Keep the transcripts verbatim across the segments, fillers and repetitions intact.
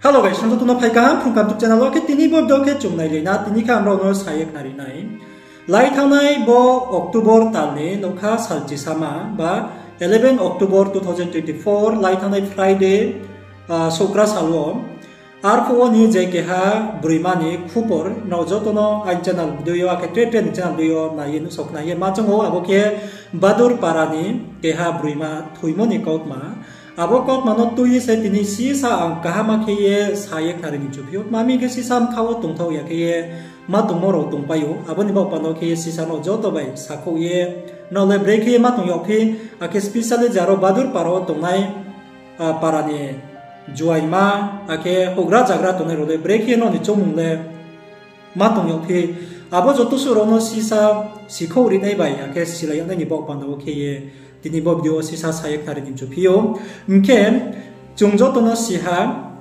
Hello guys, nrao joto no phai kaham Phrung Kaham YouTube channel wo. Khe tini bo video khe chung nailai na, tini khe ang nrao no sa ye khnari nai. Lai thanngnai bo October tal ni nougkha sal chisama ba eleven October two thousand twenty four, lai thanngnai Friday, ah, souhkra sal wo. Arphuh wo ni je keha broima ni khupor nrao joto no aini channel dei yo, akhe tre tre ni channel dei yo nai ye nuhsao khna ye ma choung ou, abo khe Badur para ni keha broima thoimo ni kautma. Abo kautma no tui ye se tini sisa ang kaham khe ye sa ye khnari ni mchuphi ou. Tma hing khe sisa bkha wo tongthaoh ya khe ye ma tongmo rao tongpai ou. Abo ni baoh panda wo khe ye sisa nrao joto bai sakhouh ye, nrao le brekhe ye ma tong yagphi, akhe specially je aro Badur para wo tongnai, ah, para ni juaima, akhe houhgra zagra tongnai rao le brekhe ye nrao ni choungmung le ma tong yagphi. Abo joto suh rao no sisa sikhouh rinai bai, akhe silai yagnai ni baoh panda wo khe ye tini bo video wo sisa sa ye khnari ni mchuphi ou. Hing khe chung joto no si ha,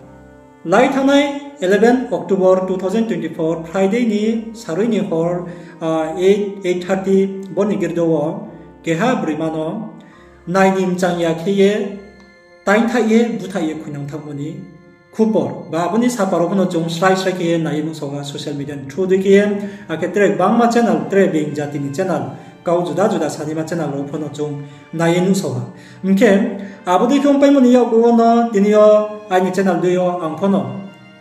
lai thanngnai eleven October two thousand twenty four Friday ni sarui ni hor, ah, eight, eight thirty bo ni girdo wo keha broima no nai ni mchang ya khe ye taingthaih ye búthaih ye khuinang thanngmo ni khupor ba abo ni sapa rao pho no chung srai srai khe ye nai ye nuhsao ha social media ni through dei khe ye, akhe tre gbangma channel, tre being jati ni channel, kau juda juda sanaima channel rao pho no chung nai ye nuhsao ha. Hing khe abo dei khe ongpaimo ni yakgu wo no tini yo aini channel dei yo ang pho no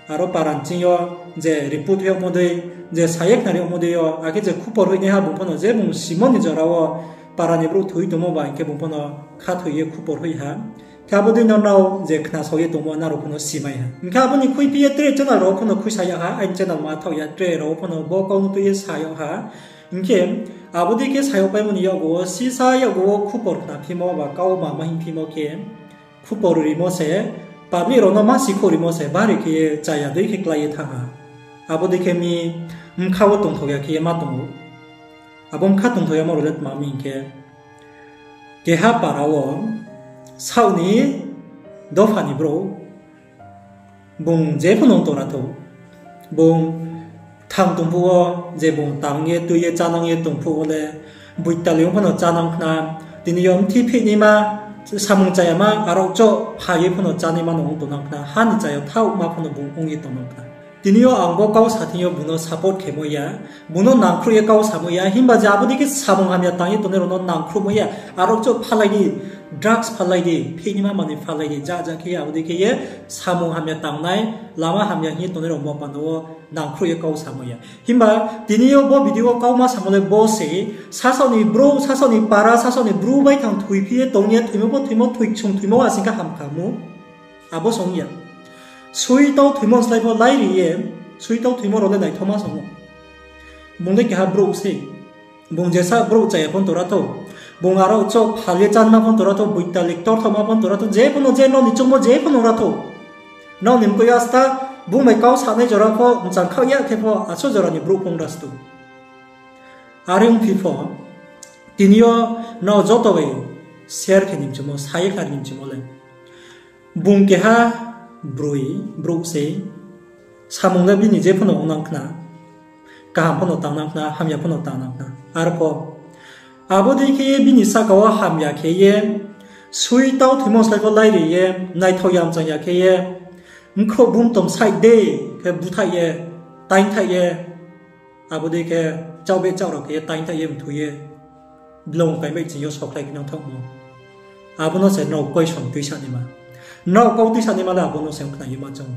aro para ni ching yo je report hoih yagmo dei, je sa ye khnari yagmo dei yo, akhe je khupor hoihnaiha bung pho no je bung simo ni jora wo para ni brouh thoi tongmo ba hing khe bung pho no khathoi ye khupor hoih ha. Khe abo dei no nrao je khnasao ye tongmo nrao pho no simai ha. Hing khe abo ni khuiphi ye tre channel rao pho no khuisa yag ha, aini channel ma thaoh ya tre rao pho no bo kau no tui ye sa yag ha. Hing khe abo dei khe sa yagpaimo ni yakgu wo, sisa yakgu wo khupor khnaphimo ba kau ma ma hingphimo khe, khupor rimo se, public rao no ma sikhouh rimo se, bari khe ye chaya dei khe klái ye thanng ha. Abo dei khe mi bkha wo tongthaoh ya khe ye ma tong ou. Abo bkha tongthaoh yamo rao le tma mi hing khe, keha para wo saoh ni dopha ni brouh, bung je pho no ong tongra thou, bung thang tong phuh wo je bung tang ye tui ye chánang ye tong phuh wo le, boitali ong pho no chánang khna, tini yo mthi phihnaima, samung chayama, arao choh pha ye pho no chánaima no ong tongnang khna, ha ni chaya thaohma pho no bung ong ye tongnang khna. Tini yo ang bo kau sa thing yo bung no support khemo ya, bung no nangkhruh ye kau samo ya, himba je abo dei khe samung hamya tang ye tongnai rao no nangkhruhmo ya, arao choh phalai di, drugs phalai di, phihnaima manoi phalai di, ja ja khe ye abo dei khe ye samung hamya tangnai, lama hamya hing ye tongnai rao bo panda wo nangkhruh ye kau samo ya. Himba tini yo bo video wo kau ma samo le bo se, sasaoh ni brouh, sasaoh ni para, sasaoh ni bru baithang thoiphi ye tong ye, thoimo pho thoimo, thoi ksung thoimo asing khe hamkha mu. Abo song ya. Suitau thoimo slái pho láiri ye, suitau thoimo rao le naithaoma song ou. Bung le keha brouh se. Bung jesa brouh chaya pho tongra thou. Bung arao choh phal ye chánma pho tongra thou, boitali ktorthaoma pho tongra thou, je pho no je nrao ni choungmo je pho no ong ra thou. Nrao ni mkoih asta, bung bai kau sanai jora pho, mchang khaoh ya khe pho, asuh jora ni brouh pho ong ra stu. Are ongphi pho, tini yo nrao joto bai share khe ni mchumo, sa ye khnari ni mchumo le. Bung keha broi, brouh se, samung le bini je pho no ong nang khna, kaham pho no tang nang khna, hamya pho no tang nang khna. Arpho, abo dei khe ye bini sahka wo hamya khe ye, suitau thoimo slái pho láiri ye, naithao ya mchang ya khe ye, mkhrouh bumtom saih dei khe búthaih ye, taingthaih ye, abo dei khe chaohbe chaoh rao khe ye taingthaih ye mthoi ye, blong kaimai ching yo sokhlai khe nang thanngmo. Abo no se nrao question tuisanaima. Nrao kau tuisanaima le abo no se ong khna ye ma choung.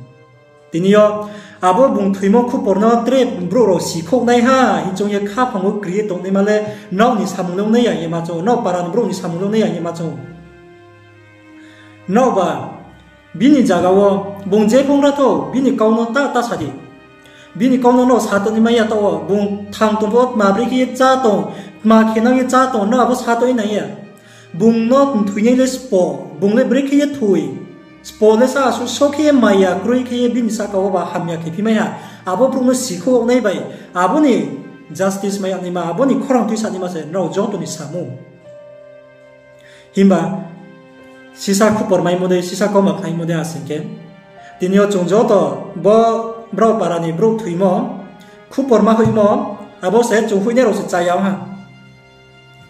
Tini yo, abo bung thoimo khupor no tre brouh rao sikhouhnaiha hing choung ye khaphang wo kri ye tongnaima le, nrao ni samung le ongnai ya hing ye ma choung ou, nrao para ni brouh ni samung le ongnai ya hing ye ma choung ou. Nraoba, bini zaga wo, bung je pho ong ra thou, bini kau no ta, ta sa di. Bini kau no nrao sa tongnaima ya taoh wo, bung thang tong pho tma brekhe ye chá tong, tma khenang ye chá tong, nrao abo sa tong nai ya. Bung no mthoinai le sbo, bung le brekhe ye thoi. Sbo le sa asuh so khe ye maya kroi khe ye bini sahka wo ba hamya khe phimai ha. Abo brouh no sikhouh yag nai bai, abo ni justice mai yag naima, abo ni khorang tuisanaima se nrao joto ni samung. Himba sisa khupor maimo dei, sisa kauma khlaimo dei asing khe, tini yo chung joto bo brao para ni brouh thoimo, khupor ma hoihmo, abo se chung hoihnai rao se chaya ong ha.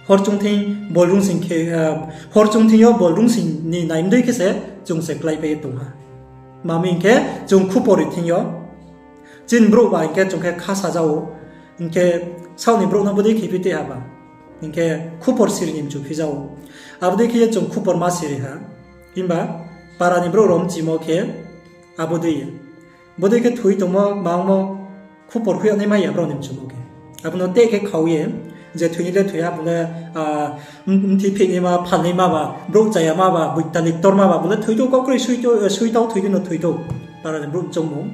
Hor chung thing bol rungsing khe, ah, hor chung thing yo bol rungsing ni naimdei khe se chung se kláipai ye tong ha. Tma hing khe, chung khupor ri thing yo, chini brouh ba hing khe chung khe kha saja ou, hing khe saoh ni brouh no bodei khe phi tei ha ba, hing khe khupor siri ni mchu phi ja ou. Abo dei khe ye chung khupor ma siri ha. Himba para ni brouh rao mchimo khe abo dei ye, bodei khe thoi tongmo ma ongmo khupor hoih yag naima ya brao ni mchumo khe. Abo no tei khe khau ye, je thoi ni le thoi ha, bung le, mthi phih naima, phal naima ba, brouh chaya ma ba, boitali ktor ma ba, bung le thoi thou, kaukroi sui thou, sui tau thoi di no thoi thou. Para ni brouh mchungmo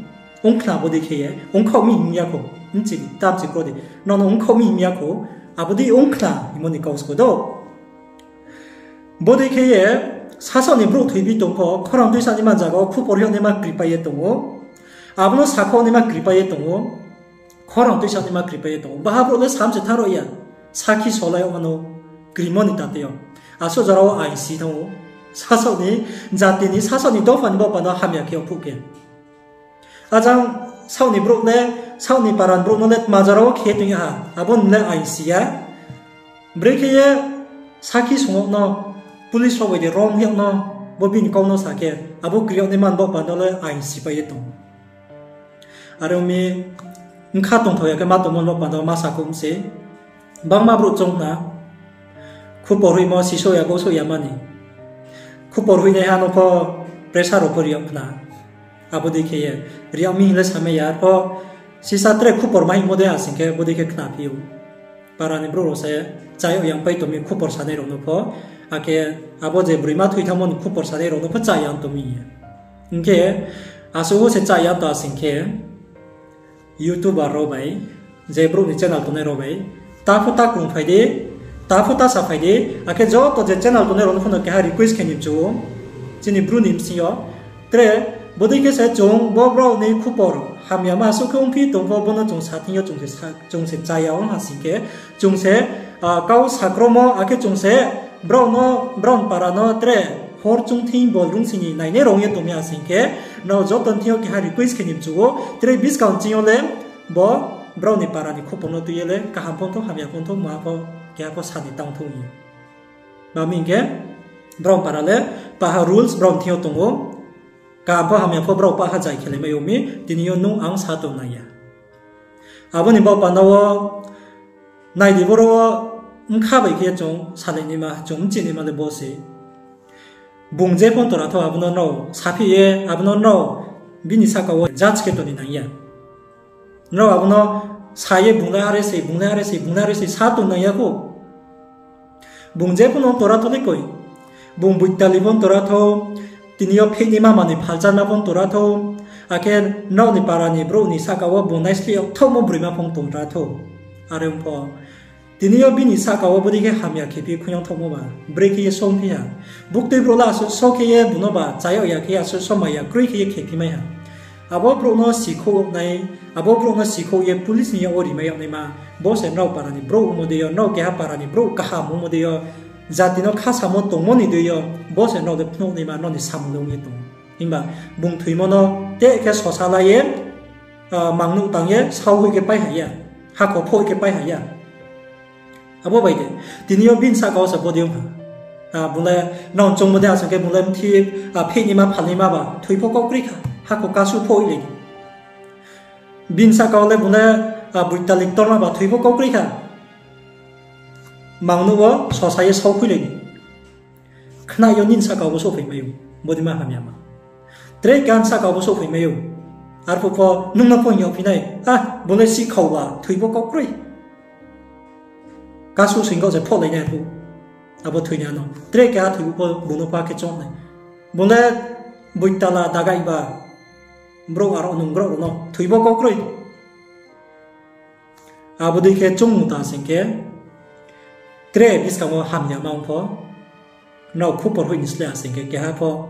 ong khna bodei khe ye, ongkhaoh mi hing ya khou, mchi di, ta mchi kro di, nrao no ongkhaoh mi hing ya khou, abo dei ong khna hingmo ni kau sko do. Bodei khe ye, sasaoh ni brouh thoi bi tong pho, khorang tuisa naima zaga wo khupor hoih yag naima kripai ye tong ou. Abo no sakhouh naima kripai ye tong ou. Khorang tuisa naima kripai ye tong ou. Baha brouh le sam se thanng rao ya. Sakhi solai yagma no krimo ni tate yo, asuh jora wo aing si thanng ou. Sasaoh ni jati ni, sasaoh ni dopha ni baoh panda wo hamya khe yag phuh khe, ajang saoh ni brouh le, saoh ni para ni brouh no le tma jora wo khe toing ya ha, abo ni le aing si ya. Brekhe ye sakhi song yag no, police rao bai de rom yag no, bo bini kau no sa khe, abo kri yag naima ni baoh panda wo le aing sipai ye tong. Are ong mi, bkha tongthao ya khe ma tongmo ni baoh panda wo ma sakhouh mi se. Bangma brouh choung khna, khupor hoihmo sisouh ya, bosouh ya ma ni. Khupor hoihnaiha no pho pressure rao pho ri yag khna. Abo dei khe ye, ri yag mi hing le samai ya, arpho sisa tre khupor ma hingmo dei ha sing khe, bodei khe khna phi ou. Para ni brouh rao se chá yag yang pai tong mi khupor sanai rao no pho, akhe abo je broima thoi thanngmo ni khupor sanai rao no pho chá yang tong mi ye. Hing khe, asuh wo se chá yang tong ha sing khe, YouTuber rao bai, je brouh ni channel tongnai rao bai, ta pho ta krungphai di, ta pho ta saphai di, akhe joto je channel tongnai rao no pho no keha request khe ni mchu ou, chini Bru ni bsing yo, tre, bodei khe se chung bo brao ni khupor hamyama asuh khe ongphi tong pho, bo no chung sa thing yo chung se sa-, chung se chá ya ong ha sing khe, chung se, kau sakromo, akhe chung se brao no, brao ni para no tre hor chung thing bol rung sing ni nainai rao ong ye tong mi ha sing khe, nrao joto ni thing yo keha request khe ni mchu ou, tre buskang ching yo le bo brao ni para ni khupor no tui ye le kaham pho thou, hamya pho thou, ma pho, keha pho sa ni tang thou hing ye. Tma hing khe, brao ni para le paha rules brao ni thing yo tong ou, kaham pho hamya pho brao paha jai khe le mai ou mi, tini yo nung ang sa tong nai ya. Abo ni baoh panda wo, nai di boro wo, bkha bai khe chung salai naima, chung mchi naima le bo se. Bung je pho tora thou, abo no nrao saphi ye, abo no nrao bini sahka wo judge khe tong ni nang ya. Nrao abo no sa ye bung le are se, bung le are se, bung le are se sa tong nang ya khou. Bung je pho no tora thou le koi. Bung boitali pho no tora thou, tini yo phihnaima manoi phalcharma pho no tora thou, akhe nrao ni para ni brouh ni sahka wo bung naisleh yag thaohmo broima pho no tora thou. Are ong pho, tini yo bini sahka wo bodei khe hamya khe phi khuiyang thaohmo ba, brekhe ye songphi ha. Buktui brouh le asuh so khe ye bung no ba chá yag ya khe ye asuh so maya kroi khe ye khe phi mai ha. Abo brouh no sikhouh yag nai, abo brouh no sikhouh ye police ni yag wo rimai yag naima, bo se nrao para ni brouh ongmo dei yo, nrao keha para ni brouh kaham ongmo dei yo, jati no kha samo tongmo ni dei yo, bo se nrao le phnuh naima, nrao ni samung le ong ye tong. Himba bung thoimo no te khe sosa la ye, mangnuh tang ye, saoh hoih khe pai ha ya, hakho phoih khe pai ha ya. Abo bai de, tini yo bini sahka wo se bodei ong ha. Bung le nrao choungmo dei ha sing khe bung le mthi, phihnaima phalnaima ba thoi pho kau kroi kha, hakho kasu phoih le. Bini sahka wo le bung le, boitali ktorma ba thoi pho kau kroi kha. Mangnuh wo sosa ye saoh khui le ni. Khna yo nini sahka wo bo souhphai mai ou, bodei ma hamyama. Tre keha ni sahka wo bo souhphai mai ou. Arphuh pho nung no pho hing yag phi nai, a, bung le sihkhao ba thoi pho kau kroi. Kasu sing kau se phohlai nai arphuh. Abo thoi ni ano tre keha thoi pho bung no pha khe choung nai. Bung le boitala dagai ba, brouh aro nung brouh rao no thoi pho kau kroi. Abo dei khe choungmung tang sing khe, tre buskang wo hamyama ong pho, nrao khupor hoih ni slái ha sing khe, keha pho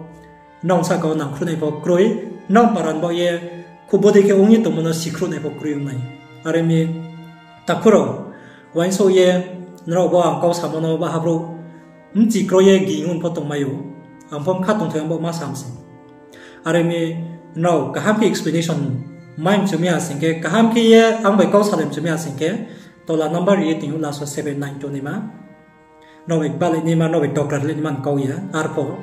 nrao sahka wo nangkhruhnai pho kroi, nrao para ni baoh ye, khubo dei khe ong ye tongmo no sikhruhnai pho kroi ong nai. Are mi, takhu rao, uaingsouh ye, nrao bo ang kau samo no baha brouh mchi kro ye ging ong pho tongmai ou, ang pho bkha tongthai ang bo ma sam se. Are mi, nrao kaham khe explanation mai mchu mi ha sing khe, kaham khe ye ang bai kau salai mchu mi ha sing khe, tola number ri ye tong ou, last wo seven nine two naima. Nrao bai kbalai naima, nrao bai tokra ri lai naima ni kau ya, arpho.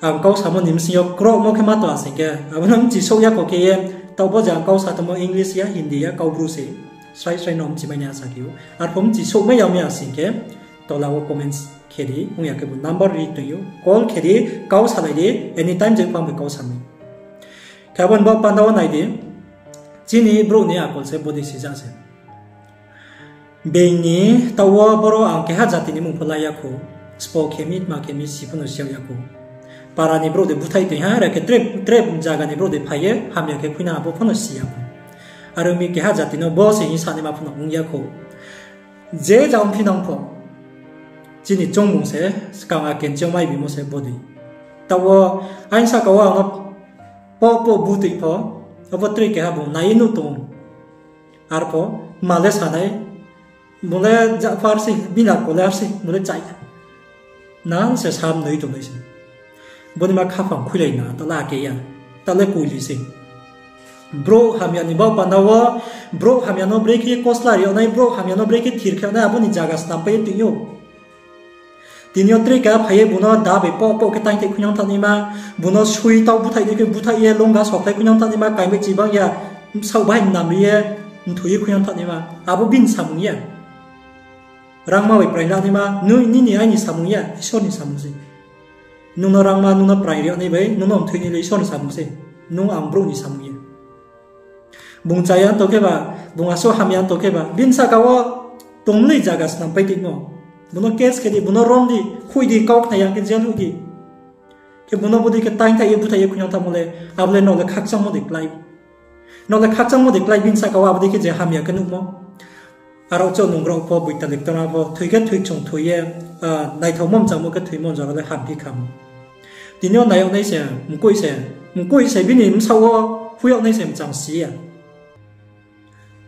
Ang kau samo ni bsing yo kromo khe ma tong asing khe, abo no bchi souh ya kho khe ye, taoh bo je ang kau sa tongmo English ya, Hindi ya, Kaubru se, srai srai no bchi mai nai asa khe ou. Arpho bchi souh mai ya mi asing khe, tola wo comments khe di, ong ya khe bo number ri tong ou, call khe di, kau salai di, anytime je pho ang bai kau sa mai. Khe abo ni baoh panda wo nai di, chini brouh ni akol se bodei sija se. Being ni taoh wo boro ang keha jati ni mung pho la ya kho, spo khe mi, tma khe mi, si pho no si yag ya kho. Para ni brouh de búthaih toing ha, are khe tre, tre zaga ni brouh de phai ye hamya khe khuinang abo pho no si ya kho. Are ong mi keha jati no bo se hing sanaima pho no ong ya kho. Je ja ongphinang pho, chini choungmung se, skang a kenching mai bimo se bodei. Taoh wo aini sahka wo ang no poh poh bútoi pho, abo tre keha bung nai ye nuh tong ou. Arpho, ma le sa nai, bung le japha ar se, bini akol le ar se, bung le chaya. Nang se sam noi tongnai se. Bo ni ma khaphang khuilai na, ta le ake ya, ta le koili se. Brouh hamya ni baoh panda wo, brouh hamya no brekhe kosla ri yag nai, brouh hamya no brekhe thir khe yag nai, abo ni zaga snampai ye tong ou. Tini yo tre keha phai ye bung no da bai poh poh khe taingthaih khuinang thanngnaima, bung no sui tau búthaih dei khe búthaih ye longga sokhlai khuinang thanngnaima, kaimai chibang ya, bsaoh bahai ni nam ri ye, mthoi ye khuinang thanngnaima, abo bini samung ya. Rangma bai prai lanaima, nini aini samung ya, Isor ni samung se. Nung no rangma, nung no prai ri yag nai bai, nung no mthoi nai le Isor ni samung se. Nung ang brouh ni samung ya. Bung chaya tong khe ba, bung asuh hamya tong khe ba, bini sahka wo tongnoi zaga snampai tongmo. Bung no case khe di, bung no rom di, khui di, kau khna ya khe jail hoih di. Khe bung no bodei khe taingthaih ye búthaih ye khuinang thanngmo le, abo le nrao le khakchangmo de klái. Nrao le khakchangmo de klái bini sahka wo abo dei khe je hamya khe nuhmo. Aro cho nung rao pho boitali ktorma pho thoi khe thoi chung thoi ye, naithaomo mchangmo khe thoimo jora le hamphi khamo. Tini yo nai yag nai se, mkoih se, mkoih se bini bsaoh wo phui yag nai se mchang si ya.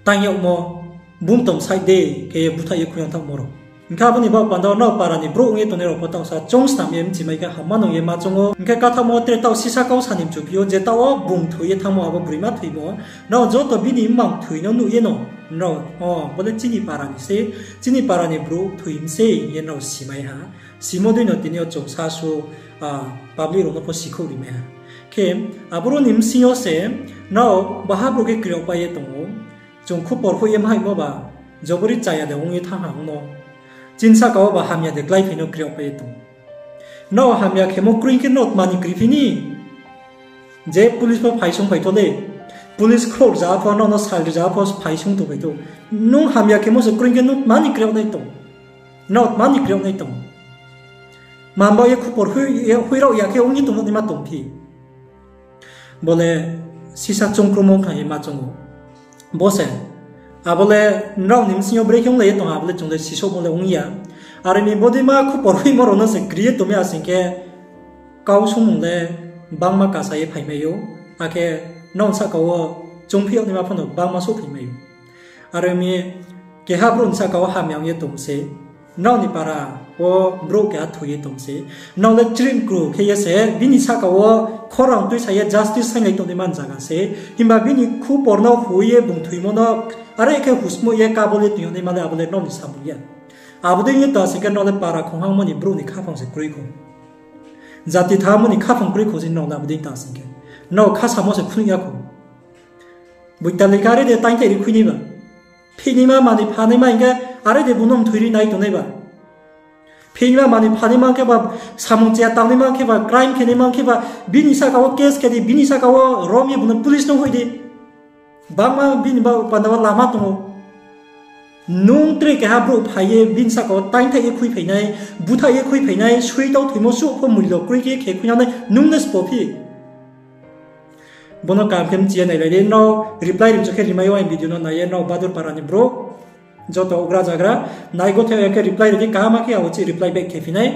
Taing yagmo, bung tong side khe ye búthaih ye khuinang thanngmo rao. Hing khe abo ni baoh panda wo nrao para ni brouh ong ye tongnai rao pho taoh sa choung snam ye bchi mai khe hamma nung ye ma choung ou. Hing khe kathaohmo tre taoh sisa kau sa ni mchuphi ou, je taoh wo bung thoi ye thanngmo abo broima thoimo. Nrao joto bini mmang thoi no nuh ye no, nrao, o, bo le chini para ni se, chini para ni brouh thoi mi se hing ye nrao simai ha. Simo dei no tini yo chung sasu, public rao no pho sikhouh rimai ha. Khe, aboro ni bsing yo se, nrao baha brouh khe kri yagpai ye tong ou. Chung khupor hoih ye mahaimo ba, jobori chaya de ong ye thanng ha ong no. Chini sahka wo ba hamya de kláiphai no kri yagpai ye tong. Nrao hamya khemo kroi khe nrao tma ni kriphi ni? Je police pho phaisung phai tho le. Police khrouh rzaa pho, nrao no sal rzaa pho phaisung tongphai tho. Nung hamya khemo se kroi khe nung tma ni kri yag nai tong? Nrao tma ni kri yag nai tong? Manbao ye khupor hoih, hoih rao ya khe ong ye tongmo naima tongphi? Bo le sisa choungkromo khna ye ma choung ou. Bo se, abo le nrao ni bsing yo brekhe onglai ye tong ha, abo le chung le sisouhmo le ong ya. Are ni bodeima khupor hoihmo rao no se kri ye tong mi asing khe, kau sungmung le bangma kasa ye phaimai ou, akhe nrao sahka wo choungphi yag naima pho no bangma souhphaimai ou. Are ong mi keha brouh ni sahka wo hamya ong ye tong se, nrao ni para wo brouh keha thoi ye tong se, nrao le chrimkru khe ye se bini sahka wo khorang tuisa ye justice sainglai tongnaima ni zaga se, himba bini khupor no hui ye bung thoimo no are khe husmoih ye kabol ye tong yag naima le abo le nrao ni samung ya. Abo dei ye ta sing khe nrao le para khonghangmo ni brouh ni khaphang se kroi kho. Jati thamo ni khaphang kroi kho se nrao le abo dei ta sing khe. Nrao khasamo se khnuh ya kho. Boitali khe are de taingthaih ri khuinaiba. Phihnaima manoi phanaima hing khe are de bung no mthoi ri nai tongnaiba. Phihnaima manoi phanaima khe ba, samung chaya tangnaima khe ba, crime khenaima khe ba, bini sahka wo case khe di, bini sahka wo rom ye bung no police no hoih di. Bangma bini ba panda wo lama tong ou. Nung tre keha brouh phai ye bini sahka wo taingthaih ye khuiphai nai, búthaih ye khuiphai nai, sui tau thoimo suh pho muilo kroi khe khe khuinang nai, nung no sbo phi. Bo no kaham khe mchi ye nailai di, nrao reply rimchu khe rimai ou aini video no nai ye, nrao Badur para ni brouh, joto ugra zagra, nai gothe ya khe reply ri di, kaham khe abo chih reply back khe phi nai.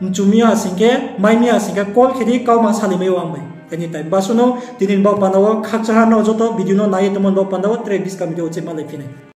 Mchu mi ya sing khe, mai mi ya sing khe, call khe di, kauma salai mai ou ang bai. Anytime. Basuh no, tini ni baoh panda wo, khakchang ha nrao joto video no nai ye tongmo ni baoh panda wo, tre buskang video wo chih malai phi nai.